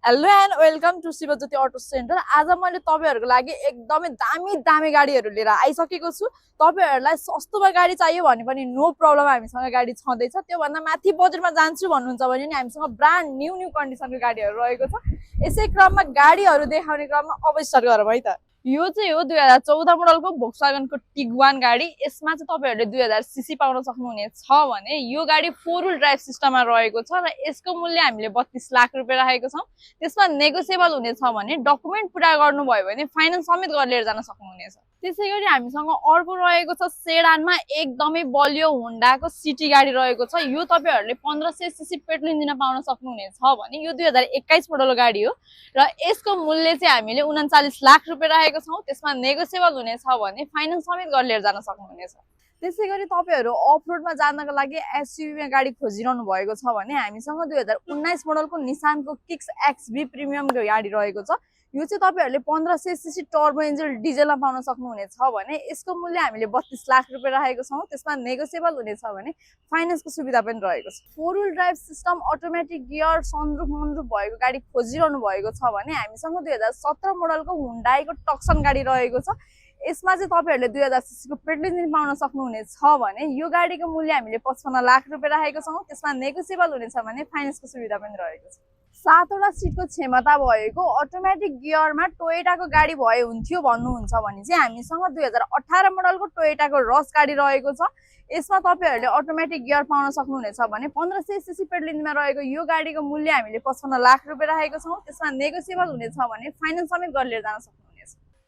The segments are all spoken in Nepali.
Hello and welcome to Shivjyoti auto centre. आज मैले तपाईहरुको लागि एकदमै दामी दामी गाडीहरु लिएर आइसकेको छु। तपाईहरुलाई सस्तोमा गाडी चाहियो भने पनि नो प्रब्लम, हामीसँग गाडी छँदैछ। त्यो भन्दा माथि बजेटमा जान्छु भन्नुहुन्छ भने नि हामीसँग ब्रान्ड न्यू कन्डिसनको गाडीहरु रहेको छ। यसै क्रममा गाडीहरु देखाउने क्रममा अब स्टार्ट गरौँ है त। यो चाहिँ हो 2014 मोडलको भोक्सवागनको टिगवान गाडी। यसमा चाहिँ तपाईहरुले 2000 सीसी पाउन सक्नुहुनेछ भने यो गाडी 4 व्हील ड्राइभ सिस्टममा रहेको छ र यसको मूल्य हामीले 32 लाख रुपैयाँ राखेको छौं। त्यसमा नेगोसिएबल हुनेछ भने डकुमेन्ट पुरा गर्नुभयो भने फाइनान्स समेत गरेर लिएर जान सक्नुहुनेछ। त्यसैगरी हामीसँग अर्को रहेको छ सेडानमा एकदमै बलियो होन्डाको सिटी गाडी रहेको छ। यो तपाईहरुले 1500 सीसी पेट्रोल इन्जिनमा पाउन सक्नुहुनेछ भने यो 2021 मोडलको गाडी हो र यसको मूल्य चाहिँ हामीले 39 लाख रुपैयाँ राखेको छौं। त्यसमा नेगोसिएबल हुनेछ भने फाइनान्स समेत गरेर लिएर जान सक्नुहुनेछ। त्यसैगरी तपाईहरु अफरोडमा जानको लागि एसयुभी गाडी खोजिरहनु भएको छ भने हामीसँग 2019 मोडलको निसानको किक्स एक्सभी प्रिमियम गाडी रहेको छ। यो चाहिँ तपाईहरुले 1500 सीसी टर्बो इन्जिन डिजलमा पाउन सक्नुहुनेछ भने यसको मूल्य हामीले 32 लाख रुपैयाँ राखेको छौं। त्यसमा नेगोसिएबल हुनेछ भने फाइनान्सको सुविधा पनि रहेको छ। 4 wheel drive system, automatic gear, sunroof moonroof भएको गाडी खोजिरहनु भएको छ भने हामीसँग 2017 मोडलको हुन्डाईको टक्सन गाडी रहेको छ। यसमा चाहिँ तपाईहरुले 2000 सीसीको पेट्रोल इन्जिन पाउन सक्नुहुनेछ भने यो गाडीको मूल्य हामीले 55 लाख रुपैयाँ राखेको छौं। त्यसमा नेगोसिएबल हुनेछ भने फाइनान्सको सुविधा पनि रहेको छ। 7 वटा सिटको क्षमता भएको अटोमेटिक गियरमा टोयोटाको गाडी भए हुन्थ्यो भन्नुहुन्छ भने चाहिँ हामीसँग 2018 मोडलको टोयोटाको रस गाडी रहेको छ। यसमा तपाईहरुले अटोमेटिक गियर पाउन सक्नुहुनेछ भने 1500 सीसी पेट्रोल इन्जिनमा रहेको यो गाडीको मूल्य हामीले 55 लाख रुपैयाँ राखेको छौं। त्यसमा नेगोसिएबल हुनेछ भने फाइनान्स समेत गरेर लिएर जान सक्नुहुनेछ।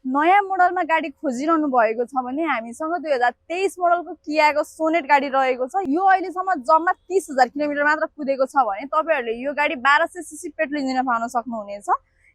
नयाँ मोडलमा गाडी खोजिरहनु भएको छ भने हामीसँग 2023 मोडलको कियाको सोनेट गाडी रहेको छ। यो अहिलेसम्म जम्मा 30,000 किलोमिटर मात्र कुदेको छ भने तपाईहरुले यो गाडी 1200 सीसी पेट्रोल इन्जिनमा पाउन सक्नुहुनेछ।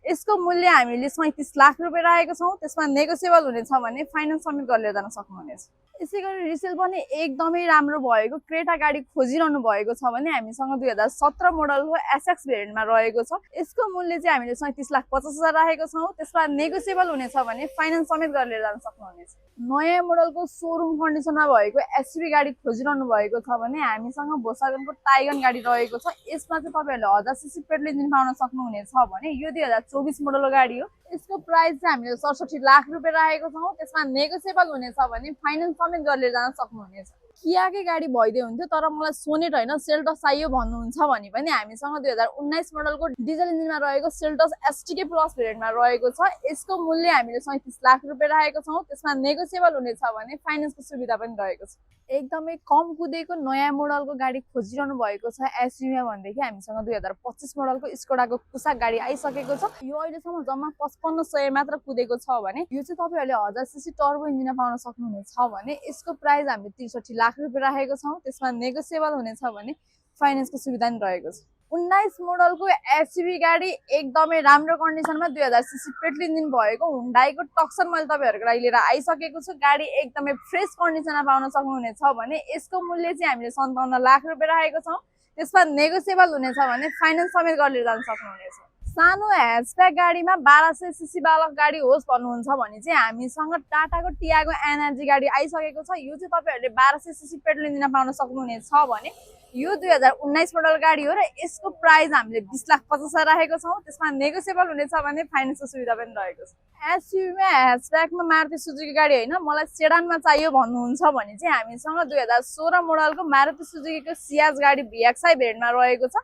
यसको मूल्य हामीले 37 लाख रुपैयाँ राखेको छौं। त्यसमा नेगोसिएबल हुनेछ भने फाइनान्स समेत गरेर लिएर जान सक्नुहुनेछ। यसैगरी रिसेल पनि एकदमै राम्रो भएको क्रेटा गाडी खोजिरहनु भएको छ भने हामीसँग 2017 मोडलको एसएक्स भेरिएन्टमा रहेको छ। यसको मूल्य चाहिँ हामीले 37 लाख 50 हजार राखेको छौं। त्यसमा नेगोसिएबल हुनेछ भने फाइनान्स समेत गरेर लिएर जान सक्नुहुनेछ। नयाँ मोडलको सोरुम कन्डिसनमा भएको एसयुभी गाडी खोजिरहनु भएको छ भने हामीसँग भोक्सवागनको टाइगन गाडी रहेको छ। यसमा चाहिँ तपाईहरुले 1000 सीसी पेट्रोल इन्जिन पाउन सक्नुहुनेछ भने यो 2024 मोडलको गाडी हो। यसको प्राइस चाहिँ हामीले 67 लाख रुपैयाँ राखेको छौं। त्यसमा नेगोसिएबल हुनेछ भने फाइनान्स समेत गरेर लिएर जान सक्नुहुनेछ। कियाकै गाडी भइदियो हुन्थ्यो तर मलाई सोनेट हैन सेल्टस चाहियो भन्नुहुन्छ भने पनि हामीसँग 2019 मोडलको डिजल इन्जिनमा रहेको सेल्टस एसटीके प्लस भेरिएन्टमा रहेको छ। यसको मूल्य हामीले 37 लाख रुपैयाँ राखेको छौं। त्यसमा नेगोसिएबल हुनेछ भने फाइनान्सको सुविधा पनि रहेको छ। एकदमै कम कुदेको नयाँ मोडलको गाडी खोजिरहनु भएको छ एसयुभी भनेदेखि हामीसँग 2025 मोडलको स्कोडाको कुसाक गाडी आइसकेको छ। यो अहिलेसम्म जम्मा 5500 मात्र कुदेको छ भने यो चाहिँ तपाईहरुले 1000 सीसी टर्बो इन्जिनमा पाउन सक्नुहुनेछ भने यसको प्राइस हामीले 63 लाख रुपैयाँ राखेको छौं। त्यसमा नेगोसिएबल हुनेछ भने फाइनान्सको सुविधा पनि रहेको छ। 19 मोडलको एसयुभी गाडी एकदमै राम्रो कन्डिसनमा 2000 सीसी पेट्रोल इन्जिन भएको हुन्डाईको टक्सन मैले तपाईहरुको लागि लिएर आइसकेको छु। गाडी एकदमै फ्रेश कन्डिसनमा पाउन सक्नुहुनेछ भने यसको मूल्य चाहिँ हामीले 57 लाख रुपैयाँ राखेको छौं। त्यसमा नेगोसिएबल हुनेछ भने फाइनान्स समेत गरेर लिएर जान सक्नुहुनेछ। सानो ह्याचब्याक गाडीमा 1200 सीसी बालक गाडी होस् भन्नुहुन्छ भने चाहिँ हामीसँग टाटाको टियागो एनर्जी गाडी आइसकेको छ। यो चाहिँ तपाईहरुले 1200 सीसी पेट्रोल इन्जिनमा पाउन सक्नुहुनेछ भने यो 2019 मोडल गाडी हो र यसको प्राइस हामीले 20 लाख 50 हजार राखेको छौं। त्यसमा नेगोसिएबल हुनेछ भने फाइनान्सको सुविधा पनि रहेको छ। एसयुभीमा ह्याचब्याकमा मारुति सुजुकी गाडी हैन मलाई सेडानमा चाहियो भन्नुहुन्छ भने चाहिँ हामीसँग 2016 मोडलको मारुति सुजुकीको सियाज गाडी भिएक्सआई भेरिएन्टमा रहेको छ।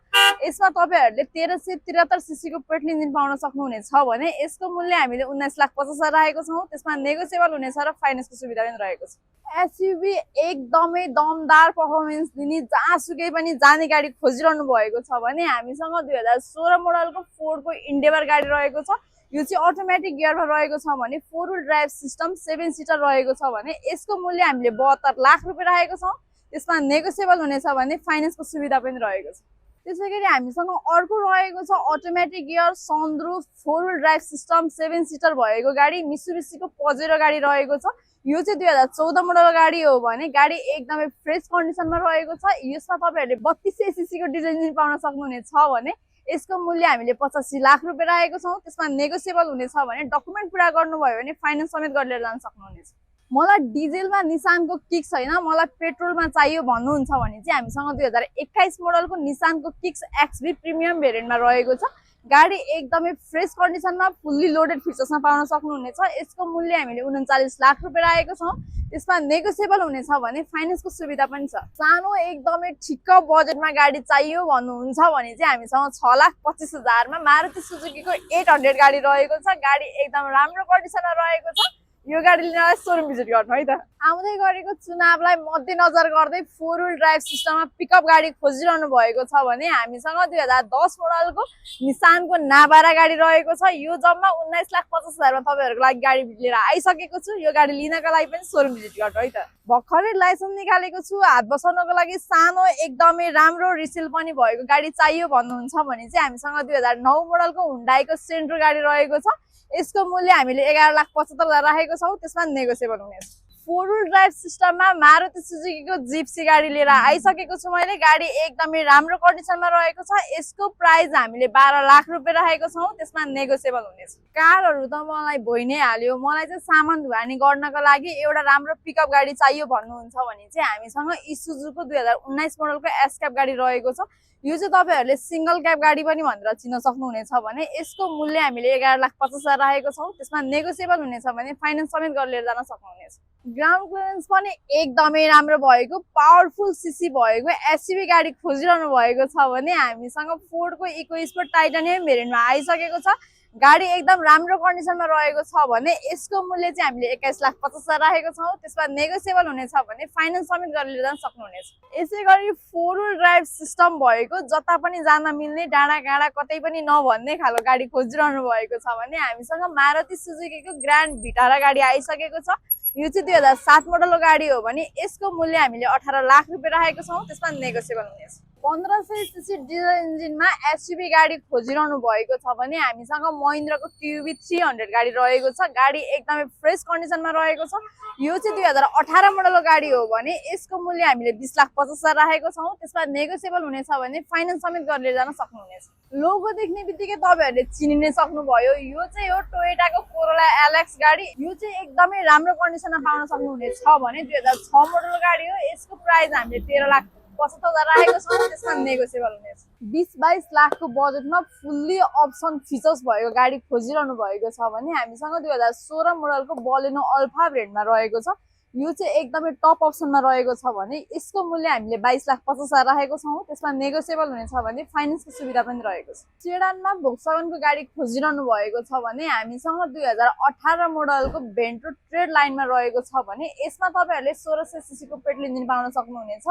यसमा तपाईहरुले 1373 सीसी को पेट्रोल इन्जिन पाउन सक्नुहुनेछ भने यसको मूल्य हामीले 19 लाख 50 हजार राखेको छौं। त्यसमा नेगोसिएबल हुनेछ र फाइनान्सको सुविधा पनि रहेको छ। एसयुभी एकदमै दमदार परफर्मेन्स दिने जहाँसुकै पनि जाने गाडी खोजिरहनु भएको छ भने हामीसँग 2016 मोडलको फोर्डको इन्डेभर गाडी रहेको छ। यो चाहिँ अटोमेटिक गियरमा रहेको छ भने 4 व्हील ड्राइभ सिस्टम 7 सिटर रहेको छ भने यसको मूल्य हामीले 72 लाख रुपैयाँ राखेको छौं। त्यसमा नेगोसिएबल हुनेछ भने फाइनान्सको सुविधा पनि रहेको छ। त्यसैगरी हामीसँग अर्को रहेको छ automatic gear, sunroof, 4 wheel drive system 7 seater भएको गाडी मित्सुबिसीको पजेरो गाडी रहेको छ। यो चाहिँ 2014 मोडलको गाडी हो भने गाडी एकदमै फ्रेश कन्डिसनमा रहेको छ। यसमा तपाईहरुले 3200 सीसी को डिजल इन्जिन पाउन सक्नुहुनेछ भने यसको मूल्य हामीले 85 लाख रुपैयाँ राखेको छौं। त्यसमा नेगोसिएबल हुनेछ भने डकुमेन्ट पुरा गर्नुभयो भने फाइनान्स समेत गरेर लिएर जान सक्नुहुनेछ। मलाई डिजेलमा निसानको किक्स हैन मलाई पेट्रोलमा चाहियो भन्नुहुन्छ भने चाहिँ हामीसँग 2021 मोडलको निसानको किक्स एक्सभी प्रिमियम भेरिएन्टमा रहेको छ। गाडी एकदमै फ्रेस कन्डिसनमा फुल्ली लोडेड फिचर्समा पाउन सक्नुहुनेछ। यसको मूल्य हामीले 39 लाख रुपियाँ राखेको छौँ। त्यसमा नेगोसिएबल हुनेछ भने फाइनेन्सको सुविधा पनि छ। सानो एकदमै ठिक्क बजेटमा गाडी चाहियो भन्नुहुन्छ भने चाहिँ हामीसँग 6,25,000 मारुति सुजुकीको 800 गाडी रहेको छ। गाडी एकदम राम्रो कन्डिसनमा रहेको छ। यो गाडी लिनलाई सोरुम भिजिट गर्नु है त। आउँदै गरेको चुनावलाई मध्यनजर गर्दै 4 व्हील ड्राइभ सिस्टममा पिकअप गाडी खोजिरहनु भएको छ भने हामीसँग 2010 मोडलको निसानको नाभारा गाडी रहेको छ। यो जम्मा 19,50,000 मा तपाईहरुको लागि गाडी लिएर आइसकेको छु। यो गाडी लिनका लागि पनि सोरुम भिजिट गर्नु है त। भर्खरै लाइसेन्स निकालेको छु, हात बसाउनको लागि सानो एकदमै राम्रो रिसेल पनि भएको गाडी चाहियो भन्नुहुन्छ भने चाहिँ हामीसँग 2009 मोडलको हुन्डाईको सेन्ट्रो गाडी रहेको छ। यसको मूल्य हामीले 11,75,000 राखेको छौँ। त्यसमा नेगोसिएबल हुनेछ। 4 व्हील ड्राइभ सिस्टममा मारुति सुजुकीको जिप्सी गाडी लिएर आइसकेको छु मैले। गाडी एकदमै राम्रो कन्डिसनमा रहेको छ। यसको प्राइस हामीले 12 लाख रुपियाँ राखेको छौँ। त्यसमा नेगोसिएबल हुनेछ। कारहरू त मलाई भइ नै हाल्यो। मलाई चाहिँ सामान ढुवानी गर्नको लागि एउटा राम्रो पिकअप गाडी चाहियो भन्नुहुन्छ भने चाहिँ हामीसँग इसुजुको 2019 मोडलको एस क्याप गाडी रहेको छ। यो चाहिँ तपाईहरुले सिंगल क्याब गाडी पनि भनेर चिन्न सक्नुहुनेछ भने यसको मूल्य हामीले 11,50,000 राखेको छौँ। त्यसमा नेगोसिएबल हुनेछ भने फाइनान्स समेत गरेर लिएर जान सक्नुहुनेछ। ग्राउन्ड क्लियरेन्स पनि एकदमै राम्रो भएको पावरफुल सिसी भएको एसयुभी गाडी खोजिरहनु भएको छ भने हामीसँग फोर्डको इकोस्पोर्ट टाइटानियम भेरिएन्टमा आइसकेको छ। गाडी एकदम राम्रो कन्डिसनमा रहेको छ भने यसको मूल्य चाहिँ हामीले 21,50,000 राखेको छौँ। त्यसमा नेगोसिएबल हुनेछ भने फाइनान्स समेत गरेर लिएर जान सक्नुहुनेछ। यसै गरी 4 व्हील ड्राइभ सिस्टम भएको जता पनि जान मिल्ने डाँडा काँडा कतै पनि नभन्ने खालको गाडी खोजिरहनु भएको छ भने हामीसँग मारुति सुजुकीको ग्रान्ड भिटारा गाडी आइसकेको छ। यो चाहिँ 2007 मोडलको गाडी हो भने यसको मूल्य हामीले 18 लाख रुपियाँ राखेको छौँ। त्यसमा नेगोसिएबल हुनेछ। 1500 सीसी डिजल इन्जिनमा एसयुभी गाडी खोजिरहनु भएको छ भने हामीसँग महिन्द्राको ट्युबी 300 गाडी रहेको छ। गाडी एकदमै फ्रेस कन्डिसनमा रहेको छ। यो चाहिँ 2018 मोडलको गाडी हो भने यसको मूल्य हामीले 20,50,000 राखेको छौँ। त्यसमा नेगोसिएबल हुनेछ भने फाइनान्स समेत गरेर जान सक्नुहुनेछ। लोगो देख्ने बित्तिकै तपाईहरुले चिनि नै सक्नुभयो। यो चाहिँ हो टोयोटाको कोरोला एलएक्स गाडी। यो चाहिँ एकदमै राम्रो कन्डिसनमा पाउन सक्नुहुनेछ भने 2006 मोडलको गाडी हो। यसको प्राइस हामीले 13,75,000 राखेको छौँ। त्यसमा नेगोसिएबल हुनेछ। 20-22 लाखको बजेटमा फुल्ली अप्सन फिचर्स भएको गाडी खोजिरहनु भएको छ भने हामीसँग 2016 मोडलको बलेनो अल्फा भेरिएन्टमा रहेको छ। यो चाहिँ एकदमै टप अप्सनमा रहेको छ भने यसको मूल्य हामीले 22,50,000 राखेको छौँ। त्यसमा नेगोसिएबल हुनेछ भने फाइनान्सको सुविधा पनि रहेको छ। सेडानमा भोक्सवागनको गाडी खोजिरहनु भएको छ भने हामीसँग 2018 मोडलको भेन्ट्रो ट्रेड लाइनमा रहेको छ भने यसमा तपाईहरुले 1600 सीसीको पेट्रोल इन्जिन पाउन सक्नुहुनेछ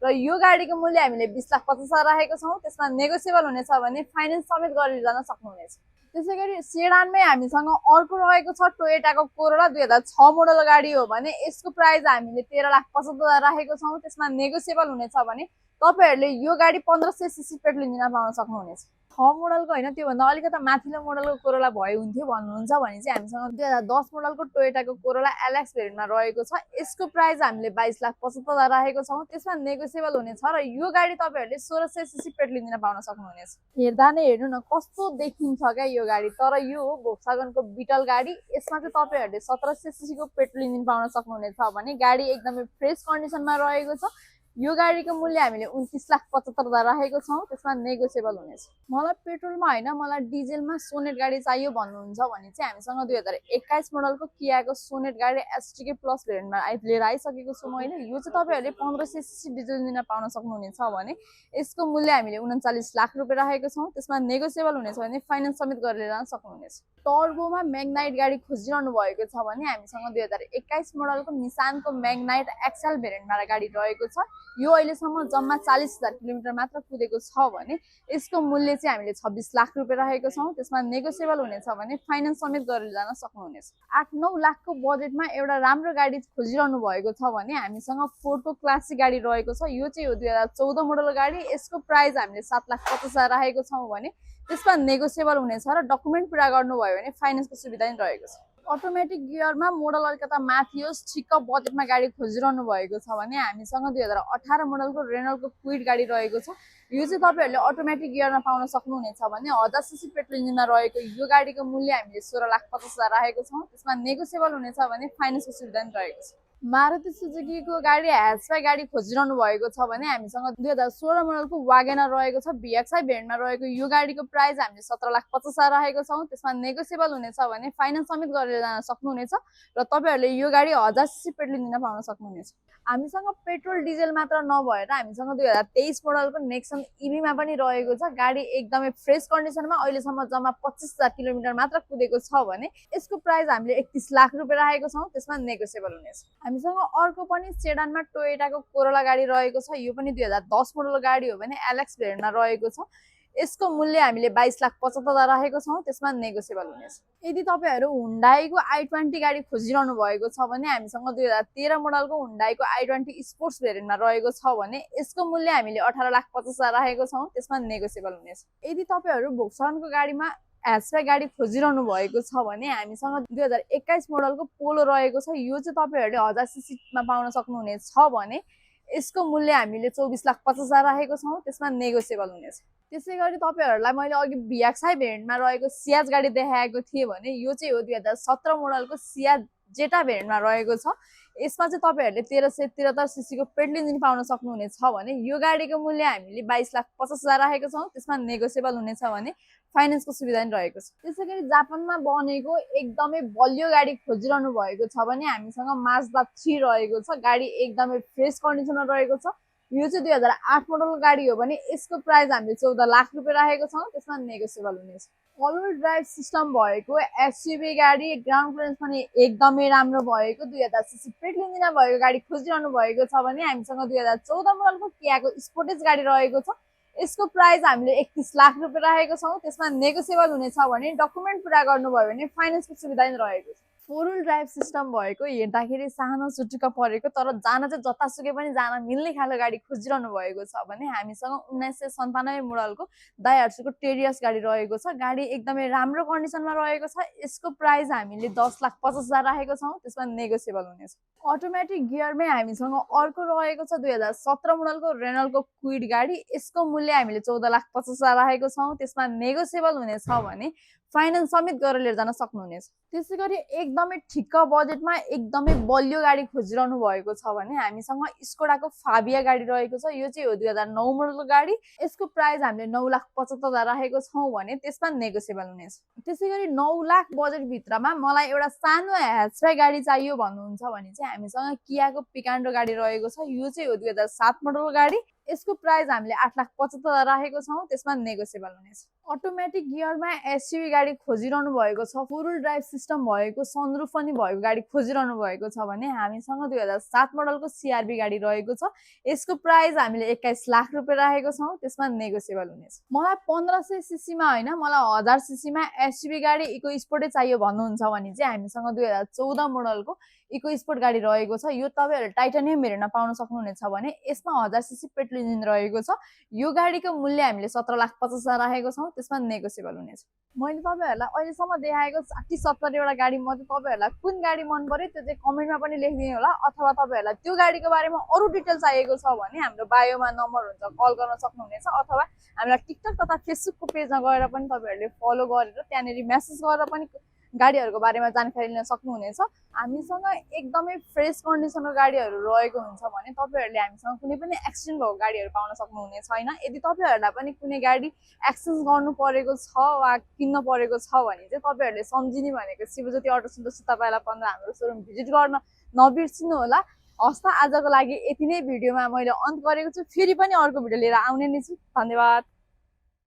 र यो गाडीको मूल्य हामीले 20,50,000 राखेको छौँ। त्यसमा नेगोसिएबल हुनेछ भने फाइनान्स समेत गरेर जान सक्नुहुनेछ। त्यसैगरी सेडानमै हामीसँग अर्को रहेको छ टोयोटाको कोरोला 2006 मोडलको गाडी हो भने यसको प्राइस हामीले 13,75,000 राखेको छौँ। त्यसमा नेगोसिएबल हुनेछ भने तपाईहरुले यो गाडी 1500 सीसी पेट्रोल इन्जिनमा पाउन सक्नुहुनेछ। 6 मोडलको हैन त्योभन्दा अलिकति माथिल्लो मोडलको कोरोला भए हुन्थ्यो भन्नुहुन्छ भने चाहिँ हामीसँग 2010 मोडलको टोयोटाको कोरोला एलएक्स भेरिएन्टमा रहेको छ। यसको प्राइस हामीले 22,75,000 राखेको छौँ। त्यसमा नेगोसिएबल हुनेछ र यो गाडी तपाईहरुले 1600 सीसी पेट्रोल इन्जिनमा पाउन सक्नुहुनेछ। हेर्दा नै हेर्नु न कस्तो देखिन्छ क्या यो गाडी। तर यो हो भोक्सवागनको बिटल गाडी। यसमा चाहिँ तपाईहरुले 1700 सीसीको पेट्रोल इन्जिन पाउन सक्नुहुनेछ भने गाडी एकदमै फ्रेस कन्डिसनमा रहेको छ। यो गाडीको मूल्य हामीले 29,75,000 राखेको छौँ। त्यसमा नेगोसिएबल हुनेछ। मलाई पेट्रोलमा हैन मलाई डिजेलमा सोनेट गाडी चाहियो भन्नुहुन्छ भने चाहिँ हामीसँग 2021 मोडलको कियाको सोनेट गाडी एसटीके प्लस भेरिएन्टमा लिएर आइसकेको छु मैले। यो चाहिँ तपाईहरुले 1500 सीसी डिजल इन्जिनमा पाउन सक्नुहुनेछ भने यसको मूल्य हामीले 39 लाख रुपियाँ राखेको छौँ। त्यसमा नेगोसिएबल हुनेछ भने फाइनान्स समेत गरेर जान सक्नुहुनेछ। टर्बोमा मैग्नाइट गाडी खोजिरहनु भएको छ भने हामीसँग 2021 मोडलको निसानको मैग्नाइट एक्सएल भेरिएन्टमा गाडी रहेको छ। यो अहिलेसम्म जम्मा 40,000 किलोमिटर मात्र कुदेको छ भने यसको मूल्य चाहिँ हामीले 26 लाख रुपियाँ राखेको छौँ। त्यसमा नेगोसिएबल हुनेछ भने फाइनान्स समेत गरेर जान सक्नुहुनेछ। 8-9 लाखको बजेटमा एउटा राम्रो गाडी खोजिरहनु भएको छ भने हामीसँग फोर्डको क्लासिक गाडी रहेको छ। यो चाहिँ हो 2014 मोडलको गाडी। यसको प्राइस हामीले 7,50,000 राखेको छौँ भने त्यसमा नेगोसिएबल हुनेछ र डकुमेन्ट पुरा गर्नुभयो भने फाइनान्सको सुविधा पनि रहेको छ। अटोमेटिक गियरमा मोडल अलिकता माथि होस् ठिक्क बजेटमा गाडी खोजिरहनु भएको छ भने हामीसँग 2018 मोडलको रेनल्टको क्विड गाडी रहेको छ। यो चाहिँ तपाईहरुले अटोमेटिक गियरमा पाउन सक्नुहुनेछ भने 1000 सीसी पेट्रोल इन्जिनमा रहेको यो गाडीको मूल्य हामीले 16,50,000 राखेको छौँ। त्यसमा नेगोसिएबल हुनेछ भने फाइनान्सको सुविधा पनि रहेको छ। मारुति सुजुकीको गाडी ह्याचब्याक गाडी खोजिरहनु भएको छ भने हामीसँग 2016 मोडलको वागेनर रहेको छ। VXI भेरिएन्टमा रहेको यो गाडीको प्राइस हामीले 17,50,000 राखेको छौँ। त्यसमा नेगोसिएबल हुनेछ भने फाइनान्स समेत गरेर जान सक्नुहुनेछ र तपाईँहरूले यो गाडी 1000 सीसी पेट्रोल लिन पाउन सक्नुहुनेछ। हामीसँग पेट्रोल डिजेल मात्र नभएर हामीसँग 2023 मोडलको नेक्सन इभीमा पनि रहेको छ। गाडी एकदमै फ्रेस कन्डिसनमा अहिलेसम्म जम्मा 25,000 किलोमिटर मात्र कुदेको छ भने यसको प्राइस हामीले 31 लाख रुपियाँ राखेको छौँ। त्यसमा नेगोसिएबल हुनेछ। हामीसँग अर्को पनि सेडानमा टोयोटाको कोरोला गाडी रहेको छ। यो पनि 2010 मोडल गाडी हो भने एलएक्स भेरिएन्टमा रहेको छ। यसको मूल्य हामीले 22,75,000 राखेको छौँ। त्यसमा नेगोसिएबल हुनेछ। यदि तपाईँहरू हुन्डाईको i20 गाडी खोजिरहनु भएको छ भने हामीसँग 2013 मोडलको हुन्डाईको i20 स्पोर्ट्स भेरिएन्टमा रहेको छ भने यसको मूल्य हामीले 18,50,000 राखेको छौँ। त्यसमा नेगोसिएबल हुनेछ। यदि तपाईँहरू भोक्सवागनको गाडीमा ह्याचब्याक गाडी खोजिरहनु भएको छ भने हामीसँग 2021 मोडलको पोलो रहेको छ। यो चाहिँ तपाईँहरूले 1000 सीसीमा पाउन सक्नुहुनेछ भने यसको मूल्य हामीले 24,50,000 राखेको छौँ। त्यसमा नेगोसिएबल हुनेछ। त्यसै गरी तपाईँहरूलाई मैले अघि VXI भेरिएन्टमा रहेको सियाज गाडी देखाएको थिएँ भने यो चाहिँ हो 2017 मोडलको सियाज जेटा भेरिएन्टमा रहेको छ। यसमा चाहिँ तपाईँहरूले 1373 सीसीको पेट्रोल इन्जिन पाउन सक्नुहुनेछ भने यो गाडीको मूल्य हामीले 22,50,000 राखेको छौँ। त्यसमा नेगोसिएबल हुनेछ भने फाइनेन्सको सुविधा पनि रहेको छ। त्यसै गरी जापानमा बनेको एकदमै बलियो गाडी खोजिरहनु भएको छ भने हामीसँग माज्दा 3 रहेको छ। गाडी एकदमै फ्रेस कन्डिसनमा रहेको छ। यो चाहिँ 2008 मोडलको गाडी हो भने यसको प्राइस हामीले 14 लाख रुपियाँ राखेको छौँ। त्यसमा नेगोसिएबल हुनेछ। अल व्हील ड्राइभ सिस्टम भएको एसयुभी गाडी ग्राउन्ड क्लियरेन्स पनि एकदमै राम्रो भएको 2000 सीसी पेट्रोल इन्जिनमा भएको गाडी खोजिरहनु भएको छ भने हामीसँग 2014 मोडलको कियाको स्पोर्टेज गाडी रहेको छ। यसको प्राइस हामीले 31 लाख रुपियाँ राखेको छौँ। त्यसमा नेगोसिएबल हुनेछ भने डकुमेन्ट पुरा गर्नुभयो भने फाइनेन्सको सुविधा पनि रहेको छ। 4 व्हील ड्राइभ सिस्टम भएको हेर्दाखेरि सानो चुटुक्क परेको तर जान चाहिँ जतासुकै पनि जान मिल्ने खालको गाडी खोजिरहनु भएको छ भने हामीसँग 1997 मोडलको दाइहात्सुको टेरियस गाडी रहेको छ। गाडी एकदमै राम्रो कन्डिसनमा रहेको छ। यसको प्राइस हामीले 10,50,000 राखेको छौँ। त्यसमा नेगोसिएबल हुनेछ। अटोमेटिक गियरमै हामीसँग अर्को रहेको छ 2017 मोडलको रेनल्टको क्विड गाडी। यसको मूल्य हामीले 14,50,000 राखेको छौँ। त्यसमा नेगोसिएबल हुनेछ भने फाइनान्स समेत गरेर लिएर जान सक्नुहुनेछ। त्यसै गरी एकदमै ठिक्क बजेटमा एकदमै बलियो गाडी खोजिरहनु भएको छ भने हामीसँग स्कोडाको फाबिया गाडी रहेको छ। यो चाहिँ हो 2009 मोडलको गाडी। यसको प्राइस हामीले 9,75,000 राखेको छौँ भने त्यसमा नेगोसिएबल हुनेछ। त्यसै गरी 9 लाख बजेटभित्रमा मलाई एउटा सानो ह्याचब्याक गाडी चाहियो भन्नुहुन्छ भने चाहिँ हामीसँग कियाको पिकान्डो गाडी रहेको छ। यो चाहिँ हो 2007 मोडलको गाडी। यसको प्राइस हामीले 8,75,000 राखेको छौँ। त्यसमा नेगोसिएबल हुनेछ। अटोमेटिक गियरमा एसयुभी गाडी खोजिरहनु भएको छ। 4 व्हील ड्राइभ सिस्टम भएको सनरुफ पनि भएको गाडी खोजिरहनु भएको छ भने हामीसँग 2007 मोडलको सीआरबी गाडी रहेको छ। यसको प्राइस हामीले 21 लाख रुपियाँ राखेको छौँ। त्यसमा नेगोसिएबल हुनेछ। मलाई 1500 सीसीमा होइन मलाई 1000 सीसीमा एसयुभी गाडी इको स्पोर्टै चाहियो भन्नुहुन्छ भने चाहिँ हामीसँग 2014 मोडलको इको स्पोर्ट गाडी रहेको छ। यो तपाईँहरूले टाइटानियम भेरिएन्टमा पाउन सक्नुहुनेछ भने यसमा 1000 सीसी पेट्रोल इन्जिन रहेको छ। यो गाडीको मूल्य हामीले 17,50,000 राखेको छौँ। त्यसमा नेगोसिएबल हुनेछ। मैले तपाईँहरूलाई अहिलेसम्म देखाएको 60-70 वटा गाडी मध्ये तपाईँहरूलाई कुन गाडी मन पर्यो त्यो चाहिँ कमेन्टमा पनि लेखिदिनु होला। अथवा तपाईँहरूलाई त्यो गाडीको बारेमा अरू डिटेल चाहिएको छ भने हाम्रो बायोमा नम्बर हुन्छ, कल गर्न सक्नुहुनेछ। अथवा हामीलाई टिकटक तथा फेसबुकको पेजमा गएर पनि तपाईँहरूले फलो गरेर त्यहाँनिर मेसेज गरेर पनि गाडीहरूको बारेमा जानकारी लिन सक्नुहुनेछ। हामीसँग एकदमै फ्रेस कन्डिसनको गाडीहरू रहेको हुन्छ भने तपाईँहरूले हामीसँग कुनै पनि एक्सिडेन्ट भएको गाडीहरू पाउन सक्नुहुने छैन। यदि तपाईँहरूलाई पनि कुनै गाडी एक्सचेन्ज गर्नु परेको छ वा किन्न परेको छ भने चाहिँ तपाईँहरूले सम्झिने भनेको शिवज्योति अटो सेन्टर तपाईँलाई 15 हाम्रो सोरुम भिजिट गर्न नबिर्सिनु होला। हस् त आजको लागि यति नै भिडियोमा मैले अन्त गरेको छु। फेरि पनि अर्को भिडियो लिएर आउने नै छु। धन्यवाद।